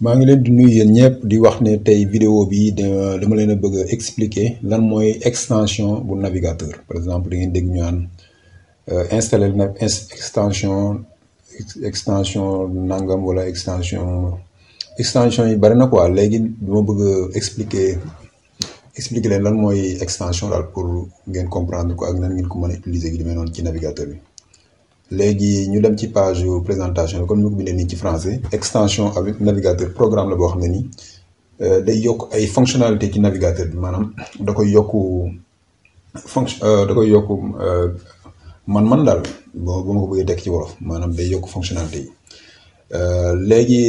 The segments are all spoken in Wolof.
maa ngi leen di nuyu yéen ñëpp di wax ne tey vidéo bi dama leen a bëgg a expliquer lan mooy extension bu navigateur par exemple da ngeen dégg ñu naan installer na extension nangam wala extension yi bari na quoi léegi dama bëgg a expliquer leen lan mooy extension daal pour ngeen comprendre ko ak nan ngeen ko mën a utiliser gi demee noonu ci navigateur bi. léegi ñu dem ci page présentation bi comme ni ko bindee nii ci français extension avec navigateur programme la boo xam ne nii day yokk ay fonctionnalité ci navigateur bi maanaam da koy yokk man daal bu ma ko bëggee tekk ci wolof maanaam day yokk fonctionnalité yi léegi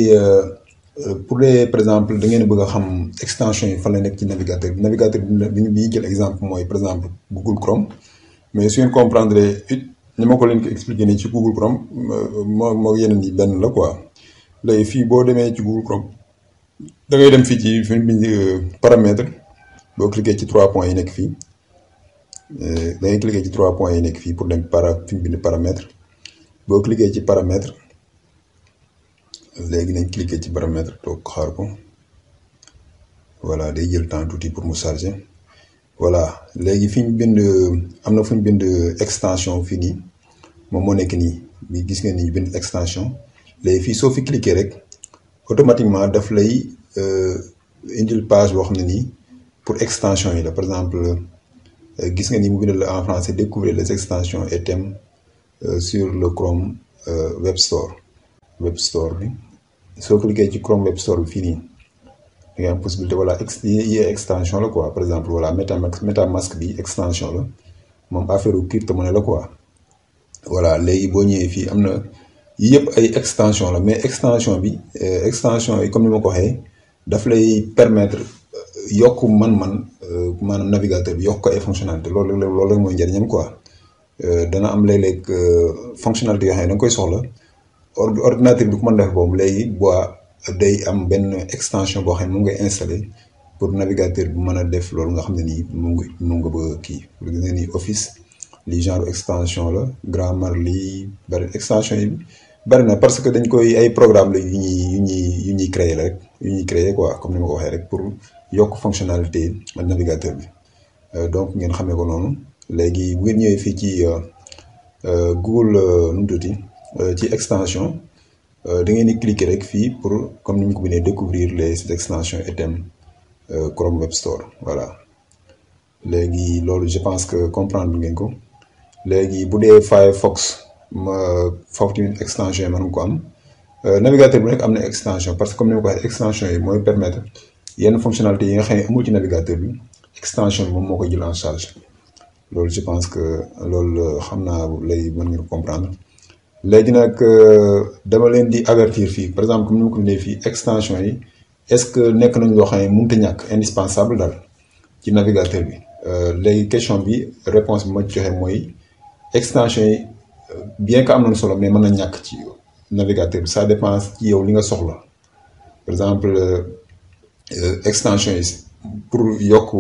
pour les par exemple da ngeen bëgg a xam extension yi fan la nekk ci navigateur bi bi ñu jël exemple mooy par exemple Google Chrome mais su ngeen comprendre ni ma ko leen ko expliqué nii ci Google Chrome moo yeneen yi benn la quoi léegi fii boo demee ci Google Chrome da ngay dem fii ci fi mu bind paramètre boo cliqué ci 3 points yi nekk fii da ngay cliqué ci 3 points yi nekk fii pour dem fi mu bind paramètre boo cliqué ci paramètre léegi nañ cliqué ci paramètre toog xaar ko voilà day jël temps tuuti pour mu charger. voilà léegi fi ñu bind am na fu ñu bind extension fii nii moom moo nekk nii bi gis ngeen ni ñu bind extension léegi fii soo fi cliquer rek automatiquement daf lay indil page boo xam ne nii pour extension yi la par exemple gis nga ni mu bind la en français découvrir les extensions et thèmes sur le Chrome Web Store bi soo cliquer ci Chrome Web Store bi fii nii. da ngay am possibilité voilà extension la quoi par exemple voilà MetaMask bi extension la moom affaire crypto-monnaie la quoi voilà léegi boo ñëwee fii am na yii yëpp ay extension la mais extension yi comme ni ma ko waxee daf lay permettre yokk maanaam navigateur bi yokk ko ay fonctionnalité loolu rek mooy njëriñam quoi dana am léeg-léeg fonctionnalité yoo xam ne da nga koy soxla ordinateur bi ku mën def boobu léegi day am benn extension boo xam ne moom ngay installé pour navigateur bi mën a def loolu nga xam ne nii moom nga bëgg kii pour gis nga nii office li genre extension la Grammarly bari extension yi bari na parce que dañ koy ay programme la yu ñuy créer rek yu ñuy créer quoi comme ni ma ko waxee rek pour yokk fonctionnalité navigateur bi donc ngeen xamee ko noonu léegi bu ngeen ñëwee fii ci Google nu mu tuuti ci extension da ngeen di cliquer rek fii pour comme ni ñu ko bindee découvrir les extensions et thèmes Chrome Web Store voilà léegi loolu je pense que comprendre ngeen ko léegi bu dee Firefox foofu tamit extension yi mën nga ko am navigateur bu nekk am na extension parce que comme ni ma ko waxee extension yi mooy permettre yenn fonctionnalité yi nga xam ne amul ci navigateur bi extension bi moom moo koy jël en charge loolu je pense que loolu xam naa lay mën ngeen comprendre. léegi nag dama leen di avertir fii par exemple comme ni ma ko bindee fii extension yi est-ce que nekk nañ loo xam ne mënut a ñàkk indispensable daal ci navigateur bi léegi question bi réponse bi ma joxe mooy extension yi bien que am nañu solo mais mën na ñàkk ci navigateur bi ça dépend ci yow li nga soxla par exemple extension yi pour yokk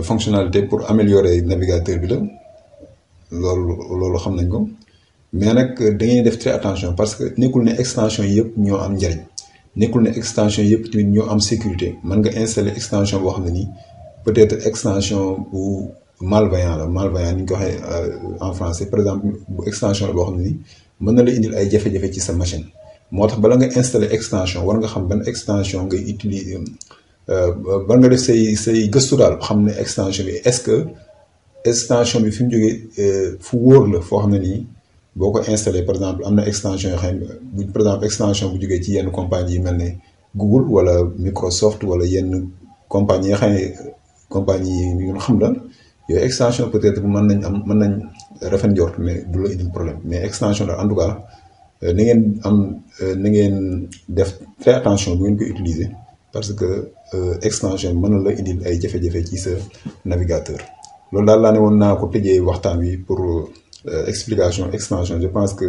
fonctionnalité pour améliorer navigateur bi la loolu xam nañ ko. mais nag da ngeen def très attention parce que nekkul ne extension yëpp ñoo am njariñ nekkul ne extension yëpp tamit ñoo am sécurité mën nga installer extension boo xam ne nii peut-être extension bu malveillant ni ñu ko waxee en français par exemple bu extension la boo xam ne nii mën na la indil ay jafe-jafe ci sa machine moo tax bala nga installer extension war nga xam ban extension ngay utiliser bala nga def say gëstu daal xam ne extension bi est-ce que extension bi fi mu jógee fu wóor la foo xam ne nii. boo ko installé par exemple am na extension yoo xam ne par exemple extension bu jógee ci yenn compagnie yi mel ne Google wala Microsoft wala yenn compagnie yi nga xam ne compagnie yi ñu xam la yooyu extension peut-être mën nañ rafet njort mais du la indil problème mais extension la en tout cas na ngeen def très attention bu ngeen koy utiliser parce que extension mën na la indil ay jafe-jafe ci sa navigateur loolu daal laa ne woon naa ko tëjee waxtaan wi pour. Explication extension je pense que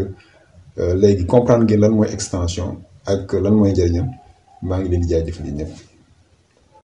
léegi comprendre ngeen lan mooy extension ak lan mooy njëriñam maa ngi leen di jaajëfal ñëpp.